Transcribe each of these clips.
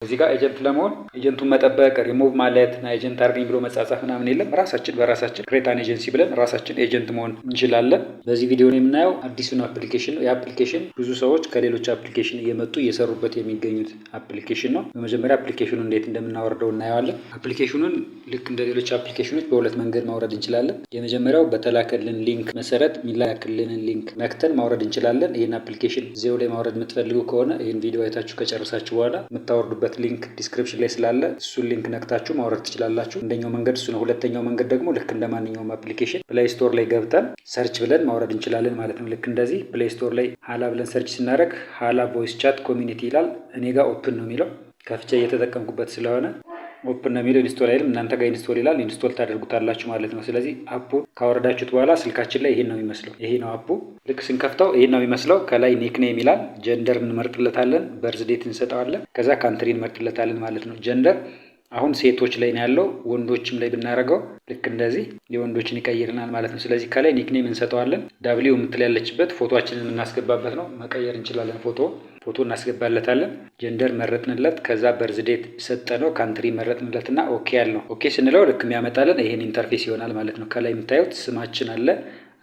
እዚህ ጋር agent ለመሆን agent ኡን መጠበቅ፣ ሪሙቭ ማለት እና agent አድርገኝ ብሎ መጻጻፍ ምናምን የለም። ራሳችን በራሳችን create an agency ብለን ራሳችን agent መሆን እንችላለን። በዚህ ቪዲዮ የምናየው አዲሱን application ነው። የ application ብዙ ሰዎች ከሌሎች application እየመጡ እየሰሩበት የሚገኙት application ነው። በመጀመሪያ application ኑ እንዴት እንደምናወርደው እናየዋለን። Application ኑን ልክ እንደ ሌሎች application ኖች በሁለት መንገድ ማውረድ እንችላለን። የመጀመሪያው በተላከልን link መሰረት የሚላክልንን link ነክተን ማውረድ እንችላለን። ይህን application እዚያው ላይ ማውረድ የምትፈልጉ ከሆነ ይህን ቪዲዮ አይታችሁ ከጨረሳችሁ በኋላ የምታወርዱበት link description ላይ ስላለ እሱን link ነክታችሁ ማውረድ ትችላላችሁ። አንደኛው መንገድ እሱ ነው። ሁለተኛው መንገድ ደግሞ ልክ እንደ ማንኛውም application Play Store ላይ ገብተን search ብለን ማውረድ እንችላለን ማለት ነው። ልክ እንደዚህ Play Store ላይ ሀላ ብለን search ስናደርግ ሀላ voice chat community ይላል። እኔ ጋር open ነው የሚለው፣ ከፍቼ እየተጠቀምኩበት ስለሆነ open ነው የሚለው፣ install አይልም። እናንተ ጋር install ይላል። Install ታደርጉታላችሁ ማለት ነው። ስለዚህ app ኡ ካወረዳችሁት በኋላ ስልካችን ላይ ይሄን ነው የሚመስለው። ይሄ ነው app ኡ። ልክ ስንከፍተው ይሄን ነው የሚመስለው። ከላይ nickname ይላል። Gender እንመርጥለታለን። Birth date እንሰጠዋለን። ከዛ country እንመርጥለታለን ማለት ነው። Gender አሁን ሴቶች ላይ ነው ያለው። ወንዶችም ላይ ብናደርገው ልክ እንደዚህ የወንዶችን ይቀይርናል ማለት ነው። ስለዚህ ከላይ nickname እንሰጠዋለን። W የምትል ያለችበት ፎቶችንን የምናስገባበት ነው። መቀየር እንችላለን። ፎቶ ፎቶ እናስገባለታለን። Gender መረጥንለት። ከዛ birth date ሰጠነው። Country መረጥንለት እና okay ያልነው። Okay ስንለው ልክ የሚያመጣልን ይሄን interface ይሆናል ማለት ነው። ከላይ የምታዩት ስማችን አለ፣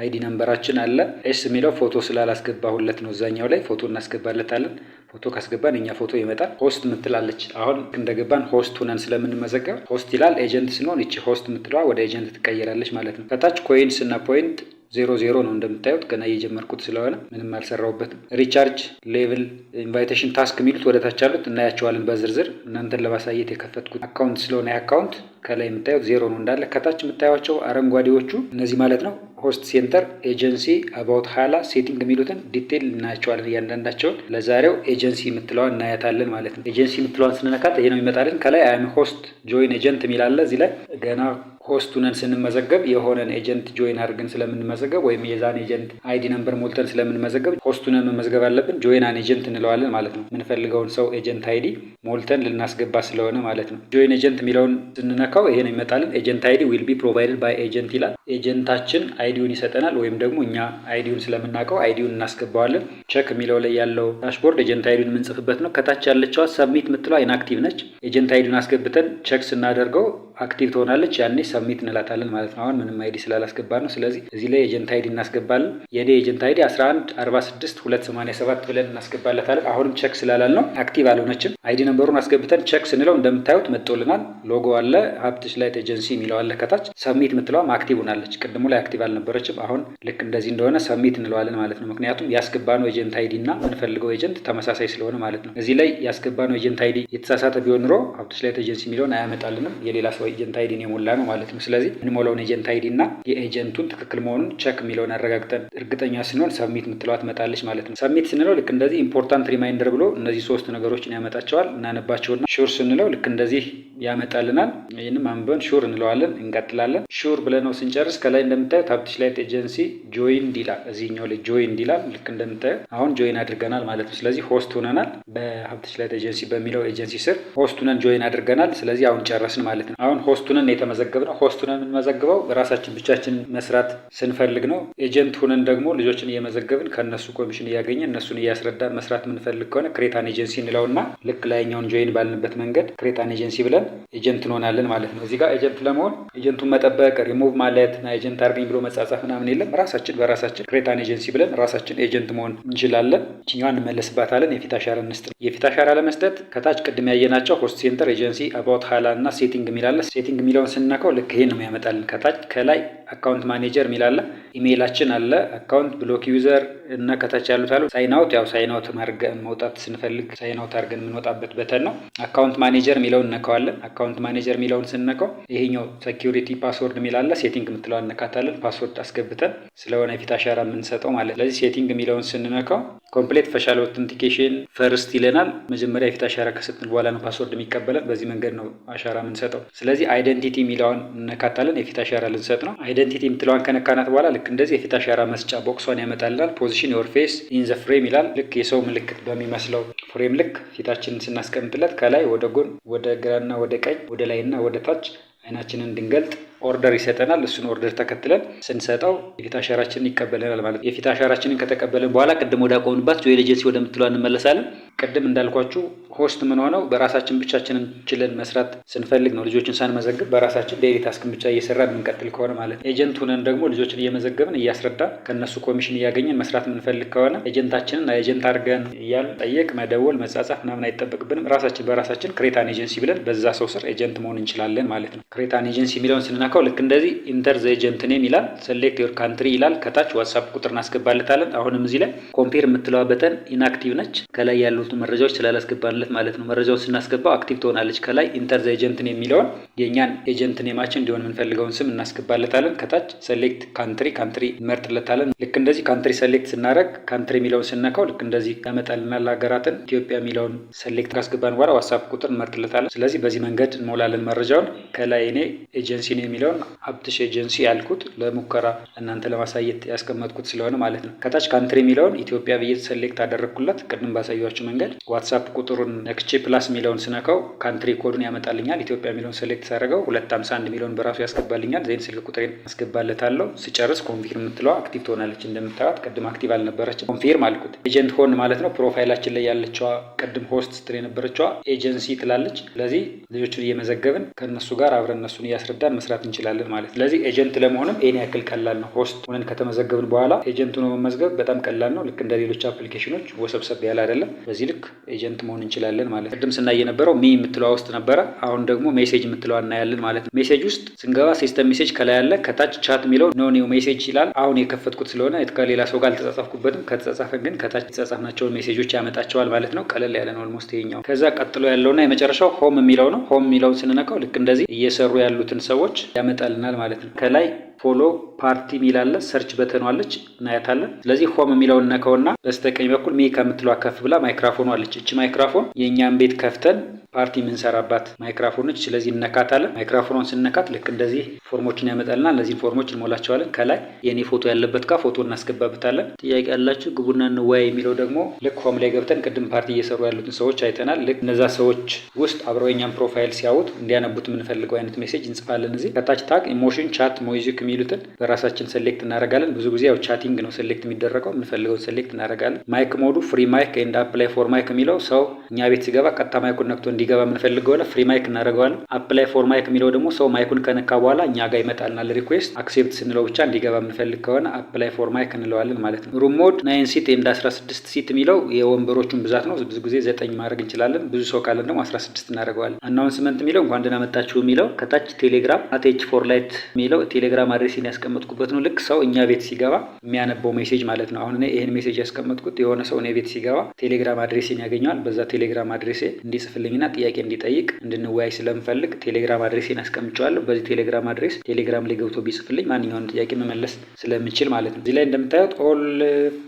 ID number ኣችን አለ። S የሚለው ፎቶ ስላላስገባሁለት ነው። እዛኛው ላይ ፎቶ እናስገባለታለን። ፎቶ ካስገባን የኛ ፎቶ ይመጣል። Host ምትላለች። አሁን እንደገባን host ሁነን ስለምንመዘገብ host ይላል። Agent ስንሆን ይቺ host ምትለዋ ወደ agent ትቀየራለች ማለት ነው። ከታች coins እና point 0 0 ነው። እንደምታዩት ገና እየጀመርኩት ስለሆነ ምንም አልሰራሁበትም። Recharge፣ level፣ invitation፣ task የሚሉት ወደ ታች አሉት፣ እናያቸዋለን በዝርዝር። እናንተን ለማሳየት የከፈትኩት account ስለሆነ account ከላይ የምታዩት ዜሮ ነው እንዳለ። ከታች የምታዩቸው አረንጓዴዎቹ እነዚህ ማለት ነው host center፣ agency፣ about ሀላ፣ setting የሚሉትን detail እናያቸዋለን እያንዳንዳቸውን። ለዛሬው ኤጀንሲ የምትለዋን እናያታለን ማለት ነው። ኤጀንሲ የምትለዋን ስንነካት ይሄ ነው የሚመጣልን። ከላይ I'm host, join agent የሚል አለ። እዚህ ላይ ገና host ሁነን ስንመዘገብ የሆነን agent join አድርገን ስለምንመዘገብ ወይም የዛን agent ID number ሞልተን ስለምንመዘገብ host ሁነን መመዝገብ አለብን። Join an agent እንለዋለን ማለት ነው። የምንፈልገውን ሰው agent ID ሞልተን ልናስገባ ስለሆነ ማለት ነው። Join agent የሚለውን ስንነካው ይሄ ነው የሚመጣልን። Agent ID will be provided by agent ይላል። Agent ኣችን ID ውን ይሰጠናል ወይም ደግሞ እኛ ID ውን ስለምናውቀው ID ውን እናስገባዋለን። Check የሚለው ላይ ያለው dashboard agent ID ውን የምንጽፍበት ነው። ከታች ያለችዋ submit የምትለዋ inactive ነች። Agent ID ውን አስገብተን check ስናደርገው active ትሆናለች። ያኔ submit እንላታለን ማለት ነው። አሁን ምንም ID ስላላስገባ ነው። ስለዚህ እዚህ ላይ agent ID እናስገባለን። የኔ agent ID 11 46 287 ብለን እናስገባለታለን። አሁንም check ስላላልነው active አልሆነችም። ID number ኡን አስገብተን check ስንለው እንደምታዩት መጥቶልናል። ሎጎ አለ፣ ሀብትሽ ላይት ኤጀንሲ የሚለው አለ ከታች። Submit የምትለዋም active ሆናለች። ቅድሙ ላይ active አልነበረችም። አሁን ልክ እንደዚህ እንደሆነ submit እንለዋለን ማለት ነው። ምክንያቱም ያስገባነው agent ID እና የምንፈልገው agent ተመሳሳይ ስለሆነ ማለት ነው። እዚህ ላይ ያስገባነው agent ID የተሳሳተ ቢሆን ኖሮ ሀብትሽ ላይት ኤጀንሲ የሚለውን አያመጣልንም። የሌላ ሰው agent ID ን የሞላ ነው ማለት ነው። ስለዚህ የምንሞላውን agent ID እና የ agent ኡን ትክክል መሆኑን check የሚለውን አረጋግጠን እርግጠኛ ስንሆን submit የምትለዋ ትመጣለች ማለት ነው። Submit ስንለው ልክ እንደዚህ important reminder ብሎ እነዚህ ሶስት ነገሮችን ያመጣቸዋል። እናነባቸውና sure ስንለው ልክ እንደዚህ ያመጣልናል። ይህንም አንብበን sure እንለዋለን። እንቀጥላለን። Sure ብለነው ስንጨርስ ከላይ እንደምታዩት ሀብትሽ ላይት agency joined ይላል። እዚህኛው ላይ joined ይላል። ልክ እንደምታዩት አሁን join አድርገናል ማለት ነው። ስለዚህ host ሆነናል። በሀብትሽ ላይት ኤጀንሲ በሚለው ኤጀንሲ ስር host ሁነን join አድርገናል። ስለዚህ አሁን ጨረስን ማለት ነው። አሁን host ሁነን የተመዘገብነው። Host ሁነን የምንመዘግበው ራሳችን ብቻችን መስራት ስንፈልግ ነው። Agent ሁነን ደግሞ ልጆችን እየመዘገብን ከእነሱ ኮሚሽን እያገኘን እነሱን እያስረዳን መስራት የምንፈልግ ከሆነ create an agency እንለውና ልክ ላይኛውን join ባልንበት መንገድ create an agency ብለን agent እንሆናለን ማለት ነው። እዚህ ጋር agent ለመሆን agent ኡን መጠበቅ፣ ሪሙቭ ማለት እና agent አድርገኝ ብሎ መጻጻፍ ምናምን የለም። ራሳችን በራሳችን create an agency ብለን ራሳችን agent መሆን እንችላለን። ይችኛዋን እንመለስባታለን። የፊት አሻራ እንስጥ። የፊት አሻራ ለመስጠት ከታች ቅድም ያየናቸው host center፣ agency፣ about ሀላ እና setting የሚል አለ። Setting የሚለውን ስንነካው ልክ ይሄን ነው የሚያመጣልን። ከታች ከላይ account manager የሚል አለ፣ ኢሜይላችን አለ፣ account፣ block user እና ከታች ያሉት አሉ። Sign out፣ ያው sign out አድርገን መውጣት ስንፈልግ sign out አድርገን የምንወጣበት button ነው። Account manager የሚለውን እነካዋለን። Account manager የሚለውን ስንነካው ይሄኛው security password የሚል አለ። Setting የምትለዋን እነካታለን። Password አስገብተን ስለሆነ የፊት አሻራ የምንሰጠው ማለት። ስለዚህ setting የሚለውን ስንነካው complete facial authentication first ይለናል። መጀመሪያ የፊት አሻራ ከሰጥን በኋላ ነው password የሚቀበለን። በዚህ መንገድ ነው አሻራ የምንሰጠው። ስለዚህ identity የሚለውን እነካታለን። የፊት አሻራ ልንሰጥ ነው። Identity የምትለዋን ከነካናት በኋላ ልክ እንደዚህ የፊት አሻራ መስጫ box ኧን ያመጣልናል። Position your face in the frame ይላል። ልክ የሰው ምልክት በሚመስለው frame ልክ ፊታችንን ስናስቀምጥለት ከላይ ወደ ጎን፣ ወደ ግራና ወደ ቀኝ፣ ወደ ላይና ወደ ታች አይናችንን እንድንገልጥ Order ይሰጠናል። እሱን order ተከትለን ስንሰጠው የፊት አሻራችንን ይቀበለናል ማለት ነው። የፊት አሻራችንን ከተቀበልን በኋላ ቅድም ወዳቆምንባት join agency ወደምትለዋ እንመለሳለን። ቅድም እንዳልኳችሁ host የምንሆነው በራሳችን ብቻችንን ችለን መስራት ስንፈልግ ነው። ልጆችን ሳንመዘግብ በራሳችን daily task ን ብቻ እየሰራን የምንቀጥል ከሆነ ማለት ነው። Agent ሁነን ደግሞ ልጆችን እየመዘገብን፣ እያስረዳን፣ ከእነሱ ኮሚሽን እያገኘን መስራት የምንፈልግ ከሆነ agent ኣችንን agent አድርገን እያልን ጠየቅ፣ መደወል፣ መጻጻፍ ምናምን አይጠበቅብንም። ራሳችን በራሳችን create an agency ብለን በዛ ሰው ስር agent መሆን እንችላለን ማለት ነው። Create an agency የሚለውን ስንነካው ልክ እንደዚህ enter the agent name ይላል። Select your country ይላል። ከታች WhatsApp ቁጥር እናስገባለታለን። አሁንም እዚህ ላይ confirm የምትለዋ button inactive ነች። ከላይ ያሉትን መረጃዎች ስላላስገባንለት ማለት ነው። መረጃውን ስናስገባው active ትሆናለች። ከላይ enter the agent name የሚለውን የእኛን agent name ኣችን እንዲሆን የምንፈልገውን ስም እናስገባለታለን። ከታች select country፣ country እንመርጥለታለን። ልክ እንደዚህ country select ስናደርግ፣ country የሚለውን ስነካው ልክ እንደዚህ ያመጣልናል ሀገራትን። ኢትዮጵያ የሚለውን select ካስገባን በኋላ WhatsApp ቁጥር እንመርጥለታለን። ስለዚህ በዚህ መንገድ እንሞላለን መረጃውን። ከላይ እኔ ኤጀንሲ ነው የሚለውን ሀብትሽ ኤጀንሲ ያልኩት ለሙከራ እናንተ ለማሳየት ያስቀመጥኩት ስለሆነ ማለት ነው። ከታች country የሚለውን ኢትዮጵያ ብዬ select አደረግኩለት። ቅድም ባሳየኋችሁ መንገድ WhatsApp ቁጥሩን ነክቼ plus የሚለውን ስነካው country code ኡን ያመጣልኛል። ኢትዮጵያ የሚለውን select ሳደርገው 251 የሚለውን በራሱ ያስገባልኛል። Then ስልክ ቁጥሬን አስገባለታለሁ። ስጨርስ confirm የምትለዋ active ትሆናለች። እንደምታዩት ቅድም active አልነበረችም። Confirm አልኩት። Agent ሆን ማለት ነው። Profile ኣችን ላይ ያለችዋ ቅድም host ስትል የነበረችዋ ኤጀንሲ ትላለች። ስለዚህ ልጆቹን እየመዘገብን ከእነሱ ጋር አብረን እነሱን እያስረዳን መስራት እንችላለን ማለት። ስለዚህ agent ለመሆንም ይህን ያክል ቀላል ነው። Host ሆነን ከተመዘገብን በኋላ agent ሆኖ መመዝገብ በጣም ቀላል ነው። ልክ እንደ ሌሎች application ኖች ወሰብሰብ ያለ አይደለም። በዚህ ልክ agent መሆን እንችላለን ማለት ነው። ቅድም ስናይ የነበረው me የምትለዋ ውስጥ ነበረ። አሁን ደግሞ message የምትለዋ እናያለን ማለት ነው። Message ውስጥ ስንገባ system message ከላይ አለ። ከታች chat የሚለው no new message ይላል። አሁን የከፈትኩት ስለሆነ ከሌላ ሰው ጋር አልተጻጻፍኩበትም። ከተጻጻፈ ግን ከታች የተጻጻፍናቸውን message ኦች ያመጣቸዋል ማለት ነው። ቀለል ያለ ነው almost ይሄኛው። ከዛ ቀጥሎ ያለውና የመጨረሻው home የሚለው ነው። Home የሚለውን ስንነካው ልክ እንደዚህ እየሰሩ ያሉትን ሰዎች ያመጣልናል ማለት ነው። ከላይ follow፣ party የሚል አለ። Search button ኗ አለች፣ እናያታለን። ስለዚህ home የሚለውን ነካውና በስተቀኝ በኩል me ከምትለዋ ከፍ ብላ ማይክራፎኑ አለች። እቺ ማይክራፎን የእኛን ቤት ከፍተን ፓርቲ የምንሰራባት ማይክራፎኖች። ስለዚህ እነካታለን። ማይክራፎኗን ስነካት ልክ እንደዚህ form ኦችን ያመጣልናል። እነዚህን form ኦች እንሞላቸዋለን። ከላይ የኔ ፎቶ ያለበት ጋር ፎቶ እናስገባበታለን። ጥያቄ ያላችሁ ግቡና እንወያይ የሚለው ደግሞ ልክ home ላይ ገብተን ቅድም ፓርቲ እየሰሩ ያሉትን ሰዎች አይተናል። ልክ እነዛ ሰዎች ውስጥ አብረው የኛን profile ሲያዩት እንዲያነቡት የምንፈልገው አይነት message እንጽፋለን። እዚህ ከታች tag፣ emotion፣ chat፣ music የሚሉትን በራሳችን select እናደርጋለን። ብዙ ጊዜ ያው chatting ነው select የሚደረገው። የምንፈልገውን select እናደርጋለን። Mic mode ኡ free mic and apply for mic የሚለው ሰው እኛ ቤት ሲገባ ቀጥታ mic ኡን ነክቶ እንዲገባ የምንፈልግ ከሆነ free mic እናደርገዋለን። Apply for mic የሚለው ደግሞ ሰው mic ኡን ከነካ በኋላ እኛ ጋር ይመጣልናል request። Accept ስንለው ብቻ እንዲገባ የምንፈልግ ከሆነ apply for mic እንለዋለን ማለት ነው። Room mode 9 seat and 16 seat የሚለው የወንበሮቹን ብዛት ነው። ብዙ ጊዜ 9 ማድረግ እንችላለን። ብዙ ሰው ካለን ደግሞ 16 እናደርገዋለን። Announcement የሚለው እንኳን ደህና መጣችሁ የሚለው፣ ከታች ቴሌግራም @H4Light የሚለው ቴሌግራም address ኤን ያስቀመጥኩበት ነው። ልክ ሰው እኛ ቤት ሲገባ የሚያነበው message ማለት ነው። አሁን እኔ ይህን message ያስቀመጥኩት የሆነ ሰው እኔ ቤት ሲገባ ቴሌግራም address ኤን ያገኘዋል። በዛ ቴሌግራም address ኤ እንዲጽፍልኝና ጥያቄ እንዲጠይቅ፣ እንድንወያይ ስለምፈልግ ቴሌግራም address ኤን አስቀምጨዋለሁ። በዚህ ቴሌግራም address ቴሌግራም ላይ ገብቶ ቢጽፍልኝ ማንኛውንም ጥያቄ መመለስ ስለምችል ማለት ነው። እዚህ ላይ እንደምታዩት all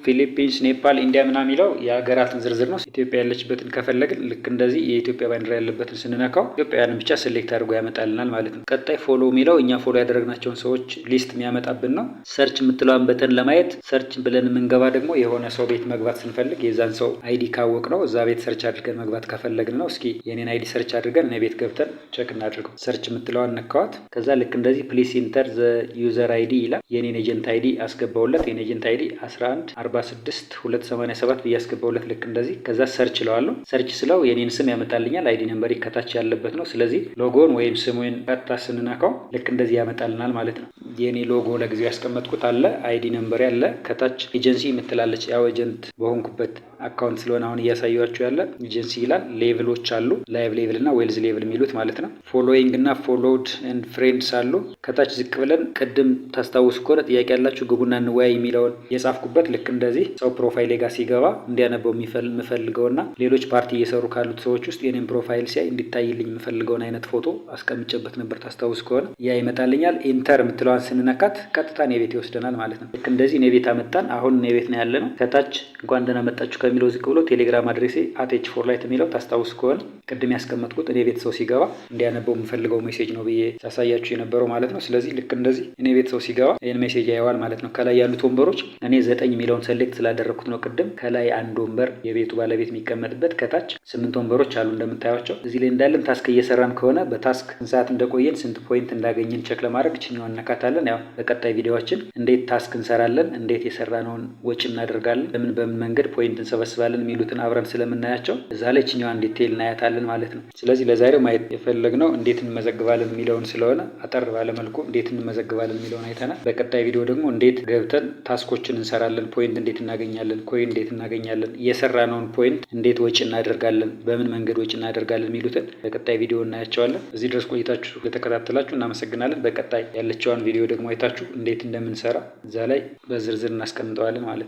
ፊሊፒንስ፣ ኔፓል፣ ኢንዲያ ምናምን የሚለው የሀገራትን ዝርዝር ነው። ኢትዮጵያ ያለችበትን ከፈለግን ልክ እንደዚህ የኢትዮጵያ ባንዲራ ያለበትን ስንነካው ኢትዮጵያውያንን ብቻ select አድርጎ ያመጣልናል ማለት ነው። ቀጣይ follow የሚለው እኛ follow ያደረግናቸውን ሰዎች list የሚያመጣብን ነው። Search የምትለዋን button ለማየት search ብለን የምንገባ ደግሞ የሆነ ሰው ቤት መግባት ስንፈልግ የዛን ሰው ID ካወቅነው እዛ ቤት search አድርገን መግባት ከፈለግን ነው። እስኪ የኔን ID search አድርገን እኔ ቤት ገብተን check እናድርገው። Search የምትለዋን ነካዋት። ከዛ ልክ እንደዚህ please enter the user ID ይላል። የኔን agent ID አስገባውለት። የኔ agent ID 11 46 287 ብዬ አስገባውለት ልክ እንደዚህ። ከዛ search እለዋለሁ። Search ስለው የኔን ስም ያመጣልኛል። ID number ከታች ያለበት ነው። ስለዚህ ሎጎን ወይም ስሙን ቀጥታ ስንነካው ልክ እንደዚህ ያመጣልናል ማለት ነው። የኔ ሎጎ ለጊዜው ያስቀመጥኩት አለ፣ ID number ያለ፣ ከታች ኤጀንሲ የምትላለች፣ ያው agent በሆንኩበት account ስለሆነ አሁን እያሳያችሁ ያለ ኤጀንሲ ይላል። Level ኦች አሉ፣ live level እና wealth level የሚሉት ማለት ነው። Following እና followed and friends አሉ። ከታች ዝቅ ብለን ቅድም ታስታውሱ ከሆነ ጥያቄ ያላችሁ ግቡና እንወያይ የሚለውን የጻፍኩበት ልክ እንደዚህ ሰው profile ኤ ጋር ሲገባ እንዲያነበው የምፈልገውና ሌሎች ፓርቲ እየሰሩ ካሉት ሰዎች ውስጥ የኔን profile ሲያይ እንዲታይልኝ የምፈልገውን አይነት ፎቶ አስቀምጬበት ነበር። ታስታውስ ከሆነ ያ ይመጣልኛል። Enter የምትለዋን ስንነካት ቀጥታ እኔ ቤት ይወስደናል ማለት ነው። ልክ እንደዚህ እኔ ቤት አመጣን። አሁን እኔ ቤት ነው ያለነው። ከታች እንኳን ደህና መጣችሁ ከሚለው ዝቅ ብሎ ቴሌግራም address ኤ @H4Lite የሚለው ታስታውስ ከሆነ ቅድም ያስቀመጥኩት እኔ ቤት ሰው ሲገባ እንዲያነበው የምፈልገው message ነው ብዬ ሳሳያችሁ የነበረው ማለት ነው። ስለዚህ ልክ እንደዚህ እኔ ቤት ሰው ሲገባ ይህን message ያየዋል ማለት ነው። ከላይ ያሉት ወንበሮች እኔ 9 የሚለውን select ስላደረግኩት ነው ቅድም። ከላይ አንድ ወንበር የቤቱ ባለቤት የሚቀመጥበት፣ ከታች ስምንት ወንበሮች አሉ እንደምታዩቸው። እዚህ ላይ እንዳለን task እየሰራን ከሆነ በ task ስንት ሰዓት እንደቆየን፣ ስንት point እንዳገኘን check ለማድረግ እችኛዋን እነካታለን። ያው በቀጣይ ቪዲዮዎችን እንዴት task እንሰራለን፣ እንዴት የሰራነውን ወጪ እናደርጋለን፣ በምን በምን መንገድ point እንሰበስባለን የሚሉትን አብረን ስለምናያቸው እዛ ላይ እችኛዋን detail እናያታለን ማለት ነው። ስለዚህ ለዛሬው ማየት የፈለግነው እንዴት እንመዘግባለን የሚለውን ስለሆነ አጠር ባለ መልኩ እንዴት እንመዘግባለን የሚለውን አይተናል። በቀጣይ ቪዲዮ ደግሞ እንዴት ገብተን task ኦችን እንሰራለን፣ point እንዴት እናገኛለን፣ coin እንዴት እናገኛለን፣ የሰራነውን point እንዴት ወጪ እናደርጋለን፣ በምን መንገድ ወጪ እናደርጋለን የሚሉትን በቀጣይ ቪዲዮ እናያቸዋለን። እዚህ ድረስ ቆይታችሁ ለተከታተላችሁ እናመሰግናለን። በቀጣይ ያለችዋን ቪዲዮ ደግሞ አይታችሁ እንዴት እንደምንሰራ እዛ ላይ በዝርዝር እናስቀምጠዋለን ማለት ነው።